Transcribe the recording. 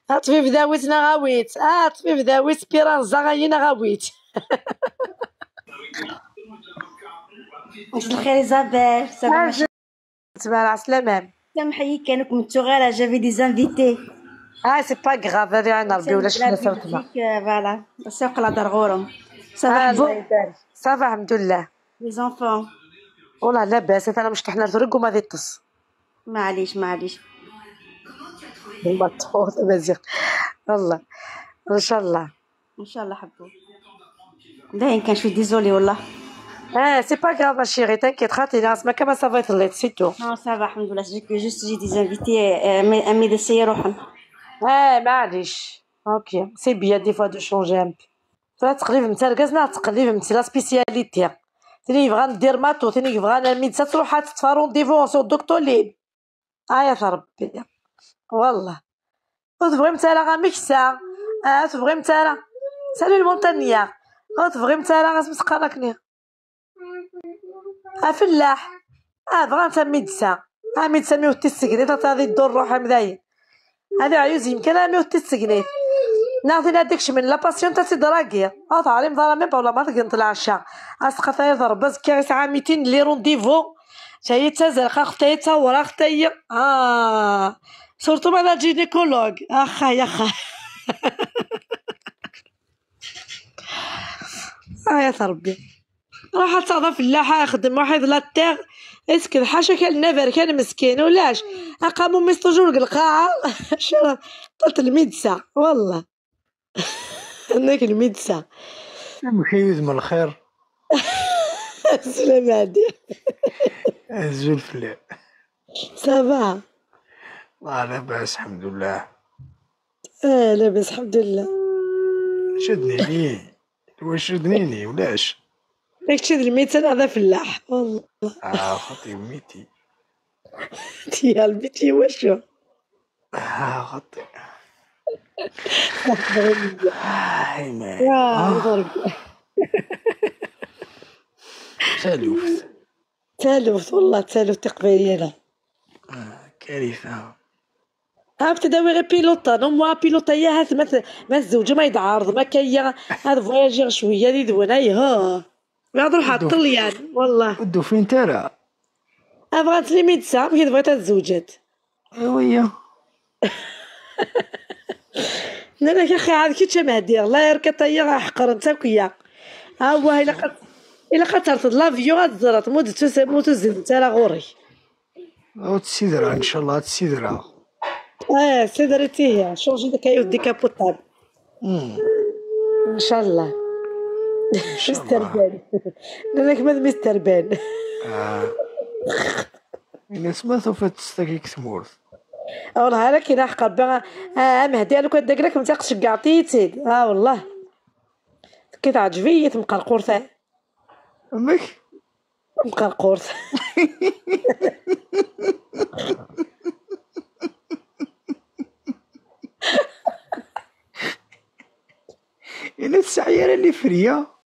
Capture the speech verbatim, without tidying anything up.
A ṭbib dawit neɣ awit. A ṭbib dawit, spiranza ayi neɣ awit. Msel lxir Isabel, ça va ma chérie? Tmara ɛeslama-m. Samḥ-iyi kan, ur kem-ttuɣ ara, j'avais des invités. Ah, c'est pas grave, ad iɛin Rebbi, ulac la ssawtma. Belgique, euh, voilà. Ssawqel ad ar ɣur-m. Ça va, ah, ḥbu? Ça va, alḥemdulillah. Les enfants. Wallah labas, atan amecṭuḥ n ar tureg uma ad iṭṭes. Maɛlic, maɛlic. Huma ṭṭuḥ tamaziɣt. Wallah. Inchallah. Inchallah ḥbu. Dayen kan, je suis désolée والله. Ah, c'est pas grave ma chérie, t'inquiète, خاطي لا اسمع كما ça va être late, c'est tout. Non, ça va, الحمد لله. C'est que juste j'ai des invités, euh, mais un médecin يروحون. Ah, معليش. Ok, c'est bien des fois de changer un peu. Tura tqellibem d argaz neɣ tqellibem d la spécialité? Tin yebɣan dermato, tin yebɣan médecin, tṛuḥ ad teṭṭef rendez-vous sur Doctolib. Ayat Rebbi. Wallah. Ur tebɣimt ara ameksa. Ah, ur tebɣimt ara. Salut le montagnard. Ur tebɣimt ara asmesqar akni. Afellaḥ. Ah, bɣan tamidsa. Amidsa mi ur t-tissegnit, ad taḍi ddu ṛṛuḥ am dayen. Ad iɛyuz yemkan ami ur t-tissegnit. Neɣ tin ad ikecmen la patiente ad tt-id-ragi. Ur teɛlimeḍ ara même pas la ma tegneḍ lɛecca. Asqat ay d Rebbi, azekka yesɛa mitin les rendez-vous. Tayi d tazerqaqt, tayi d tawraɣt, tayi. Ah. Surtout ma d gynécologue. Axay, axay. Ayat Rebbi. Ruḥ ad taɣeḍ afellaḥ, xdem waḥid la terre. Est-ce que ḥaca kan naber kan meskin, ulac. Aqamum-is toujours deg lqaɛa. Cira, ṭalt lmidsa, wallah. Annak lmidsa. Amek ay udem lxir? Slam Ɛdi. Azul fell-am. Ça va? Ah, labas, alḥemdulillah. Ah, labas, alḥemdulillah. Acu ad nini? Wacu d nini? Ulac. Kečč d lmiti neɣ d afellaḥ? Wallah. Ah, xaṭi miti. Ti ya lmiti wacu? Ah, xaṭi. Ay, man. Ya, ah. Ḍerb. Taluft. Taluft, wallah, taluft tiqbayliyin. Ah, كارثة. Ɣef tdawi ɣer pilote, non, moi, pilote, ya, hat, ma t-, ma tzewǧem, ma yedɛerḍ, ma kaya, ad voyagiɣ cwiya, ad idwen, ay, ha. Ma ad ruḥeɣ Ṭṭelyan, wallah. Ur d-ufint ara. Abɣant les médecins, amek i tebɣiḍ ad zewǧent? Iwaya. Nnan-ak, axi, ɛad kečč a Mehdi, la irka taya ḥeqren-tt akk ya. Awah, ilaq ad, ilaq ad terteḍ l'avion, ad teẓreḍ, ma ur d-tus-, ma ur tuzzilent ara ɣur-k. Ad tt-sidreɣ, ncallah, ad tt-sidreɣ. Ah, sidret ihi, changer de caillou décapotable. Hmm. Ncallah. Ncallah. Mister Ben. Nnan-ak ma d Mister Ben. Ah. Ini-as ma tufiḍ-tt tagi deg tmurt. Ah, wallah, ara kina ḥeqqa Rebbi, ah, a Mehdi, lukan d agrak, mtaq tceggɛeḍ-iyi-tt-id. Ah, wallah. Tekki teɛǧeb-iyi temqerqurt-a. Amek? Temqerqurt. Ini ur tesɛi ara lifriya.